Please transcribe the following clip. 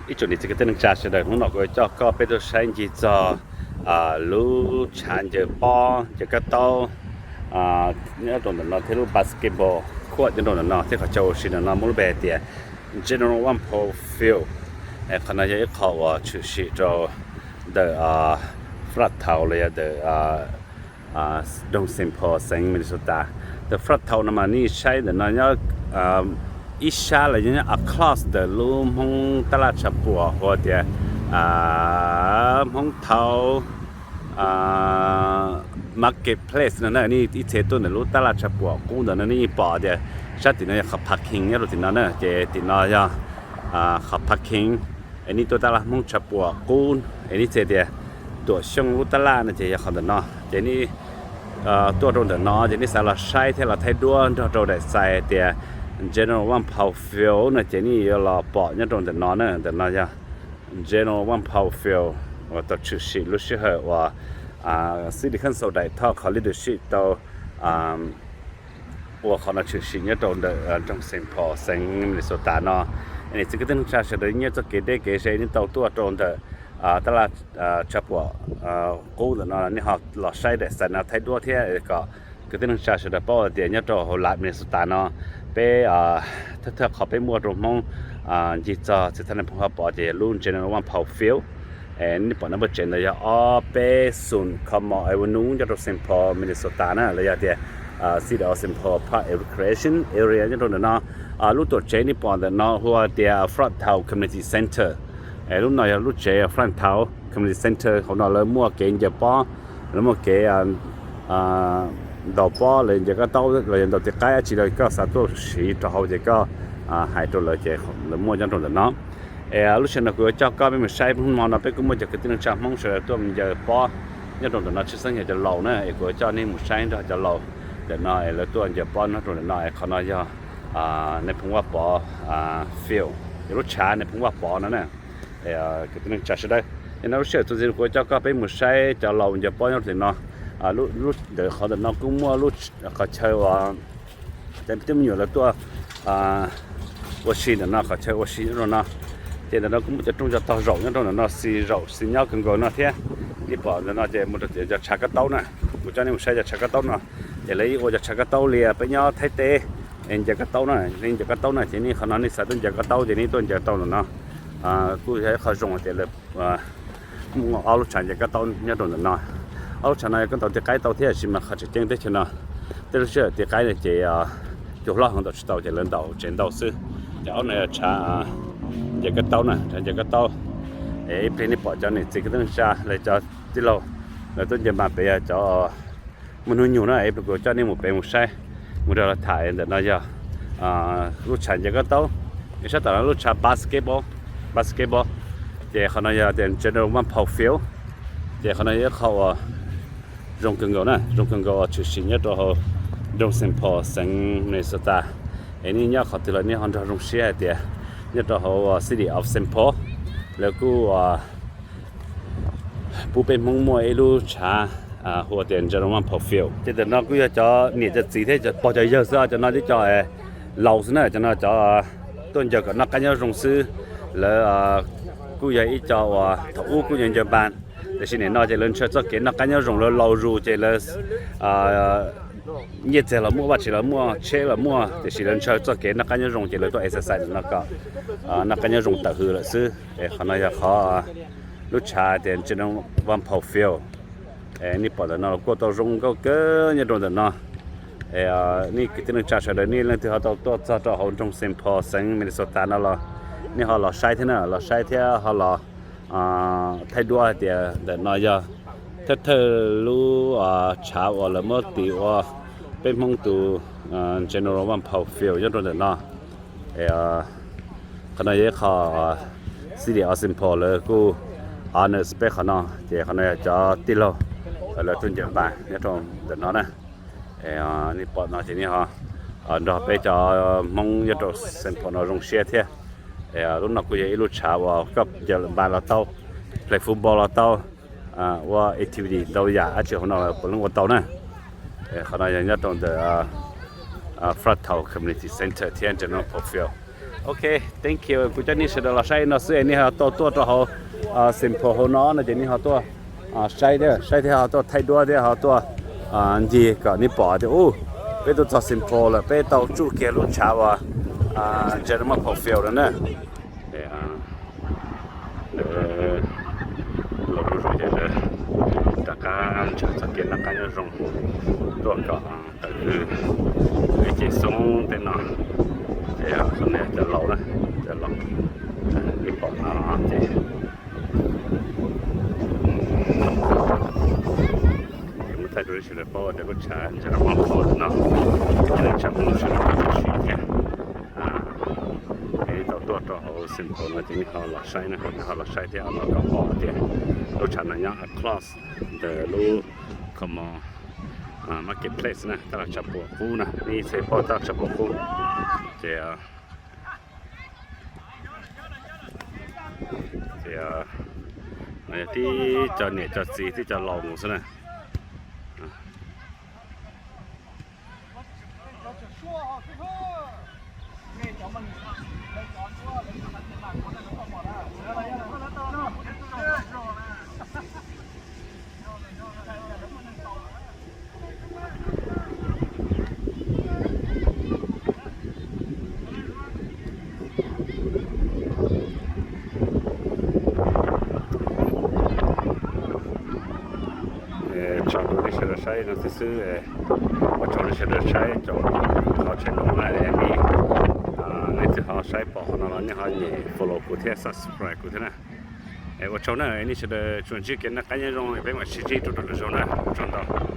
Ib tsoom niam txiv kwv tij neej tsa sawv daws, hnub no kuv coj koj peb tuaj saib ncig txog lub tshav ncaws pob ncaws kab taub nyob rau ntawm no thiab lub basketball court nyob rau ntawm no thiab qhov chaw ua si ntawm no muaj lub npe hais tias General Wampum Field. Qhov no yog ib qho uas tshwm sim rau ntawm Flat Town los yog ntawm nroog Saint Paul xeev Minnesota. Ntawm Flat Town no mas nej saib ntawm no nyob ib sab los yog nyob across ntawm lub Hmoob tab laj tshav puam hu tias Hmoob Thau Market Place no na. Nej ib txhia tuaj ntawm lub tab laj tshav puam qub ntawm no nej yeej pom tias sab tim no yog qhov parking nyob rau tim no na, ces tim no yog qhov parking. Es nej tuaj tab laj Hmoob tshav puam qub es nej txhia tias Tuam Xyooj lub tab laj no ces yog qhov ntawm no. Ces nej tuaj rau ntawm no ces nej xav los saib thiab los thaij duab nrog rau daim xais tias General Wampum Field no ces nej yuav los pom nyob rau ntawm no na. Ntawm no yog General Wampum Field uas tau tshwm sim lub sij hawm uas City Council daim thoj qhov leadership tau ua qhov no tshwm sim nyob rau ntawm nroog Saint Paul xeev Minnesota no. Niam txiv kwv tij neej tsa sawv daws nyiaj txoj kev deb kev ze nej tau tuaj rau ntawm tab laj tshav puam qub ntawm no nej ho los saib daim xais no thaij duab thiab kom kwv tij neej tsa sawv daws paub tias nyob rau hauv lav Minnesota no peb thawj thawj qhov peb muaj rau Hmoob ncig txog txiv thaj nais phoo ho pom ces yog lub General Wampum Field. Nej pom no npawb tsev ntawd yog ob peb xoom Commerce Avenue nyob rau Saint Paul Minnesota na los yog tias City of Saint Paul Park Recreation Area nyob rau ntawm no. Lub tuam tsev nej pom ntawm no hu tias Flat Town Community Center. Lub no yog lub tsev Flat Town Community Center, hauv no lawv muaj kev ncaws pob, lawv muaj kev ntaus pob los ncaws kab taub los yog ntaus tis qaib dab tsi los koj xav tuaj siv rau hauv ces koj hais rau lawv ces lawv muaj nyob rau ntawm no. Es lub sij hawm no kuv yuav coj koj peb mus saib, hnub no peb kuj muaj cov kwv tij neej tsa Hmoob sawv daws tuaj ncaws pob nyob rau ntawm no, tshwj xeeb yog cov laus na, es kuv yuav coj nej mus saib nrog cov laus ntawm no es lawv tuaj ncaws pob nyob rau ntawm no. Es qhov no yog nais phoo Vaj Pov field, yog lub tshav nais phoo Vaj Pov no na. Kwv tij neej tsa sawv daws, es no lub sij hawm txuas ntxiv kuv yuav coj koj peb mus saib cov laus ncaws pob nyob rau tim no. Lub ntawm qhov ntawm no kuj muaj lub qhov chaw uas cov me tub me nyuam lawv tuaj ua si ntawm no, qhov chaw ua si nyob rau no. Ces ntawm no kuj muaj cov rooj cov tog zaum nyob rau ntawm no, xis zaum xis nyob kawg nkaus no thiab. Nej pom ntawm no ces mus rau tim cov tshav kab taub na, kuv coj nej mus saib cov tshav kab taub no. Ces lawv yeej ua cov tshav kab taub li peb nyob Thaib teb es ncaws kab taub na, nej ncaws kab taub na ces nej qhov no nej xav tuaj ncaws kab taub ces nej tuaj ncaws tau ntawm no. Kuj yog ib qho zoo hais tias lawv muaj ob lub tshav ncaws kab taub nyob rau ntawm no. Ob lub tshav no yog koj ntaus tis qaib tau thiab, tiam sis mas qhov tseem ceeb teb chaws no tej lub sij hawm tis qaib no ces cua hlob heev ntaus tsis tau ces lawv ntaus tsev ntau xwb. Ces ob no yog tshav ncaws kab taub na, tshav ncaws kab taub. Es ib pliag nej pom cov niam txiv kwv tij neej tsa los cov tij laug lawv tuaj ncaws mas pem yog cov muaj hnub nyoog na, es kuv coj nej mus pem mus saib, mus nrog lawv tham. Ntawm no yog lub tshav ncaws kab taub, es sab tom no lub tshav basketball, basketball. Ces qhov no yog tias General Vaj Phaum Field. Ces qhov no yog ib qho uas zoo kawg nkaus na, zoo kawg nkaus uas tshwm sim nyob rau hauv nroog Saint Paul xeev Minnesota. Es nej nyob qhov twg los nej ho nrog zoo siab hais tias nyob rau hauv City of Saint Paul lawv kuj pub peb Hmoob muaj ib lub tshav hu tias General Vaj Phaum Field. Ces ntawm no kuj yog cov niam cov txiv thiab cov pog cov yawg xwb, cov no twb cov laus xwb na, cov no cov tuaj ncaws kom noj qab nyob zoo xwb. Lawv kuj yog ib co uas thaum ub kuj ncaws ncaws npas, tiam sis nim no ces lawv ntshaw txoj kev noj qab nyob zoo, lawv laus zus ces lawv nyiaj txiag los muaj, vaj tse los muaj, tsheb los muaj, tiam sis lawv ntshaw txoj kev noj qab nyob zoo ces lawv tuaj exercise no kom noj qab nyob zoo tawm hws lawm xwb. Es qhov no yog qhov lub tshav tias General Vaj Phaum Field. Nej pom ntawm no los kuj tau zoo nkauj kawg nyob rau ntawm no. Nej kwv tij neej tsa sawv daws, nej leej twg ho tau tuaj txog rau hauv nroog Saint Paul xeev Minnesota no los nej ho los saib thiab na, los saib thiab ho los thaij duab hais tias ntawm no yog thawj thawj lub tshav uas lawv muab tis ua peb Hmoob tus General Vaj Phaum Field nyob rau ntawm no. Qhov no yog ib qho City of Saint Paul lawv kuj honor peb qhov no, ces qhov no yog cov tij laug lawv tuaj ncaws npas nyob rau ntawm no na. Nej pom no ces nej ho nrog peb cov Hmoob nyob rau Saint Paul no zoo siab thiab. Lub no kuj yog ib lub tshav uas koj ncaws npas los tau, play football los tau, ua activity ntau yam dab tsi hauv no puav leej ua tau na. Qhov no yog nyob rau ntawm Flat Town Community Center thiab General Vaj Phaum Field. Ok, thank you, kuv coj nej sawv daws los saib no xwb, nej ho tau tuaj rau hauv Saint Paul hauv no no ces nej ho tuaj saib thiab, saib thiab ho tuaj thaij duab thiab ho tuaj ncig kom nej pom tias ub, peb tuaj txog Saint Paul lawm, peb tau tsuj kiag lub tshav uas General Motors Field lawm na. Los zuj zus ces rov qab ntshav txog kiag noj qab nyob zoo tuaj kom tawm ib ce xoob tej no. Ces qhov no cov laus na, cov laus, nej pom no ces muab thaij rau sawv daws paub tias lub tshav ntshe muaj qhov no, ces tshav muaj sawv daws siv thiab. Es tau tuaj rau hauv Saint Paul no ces nej ho los saib na, nej ho los saib thiab ho los koom pom tias lub tshav no nyob across ntawm lub Cuomo Marketplace na, tab los tshaj puas qub na, nej txhais paub tab los tshaj puas qub. Ces ces no yog tib co niam co txiv tib co laus mus xwb na. Tsaug rau nej sawv daws saib no xwb xwb, ua tsaug nej sawv daws saib cov qhov tsheb no na, nej twb ho saib pom qhov no los nej ho nyem follow kuv thiab subscribe kuv thiab na. Ua tsaug na, nej sawv daws tsuas ntsib kev noj qab nyob zoo, peb mam sib ntsib rau lwm zaug na, ua tsaug ntau.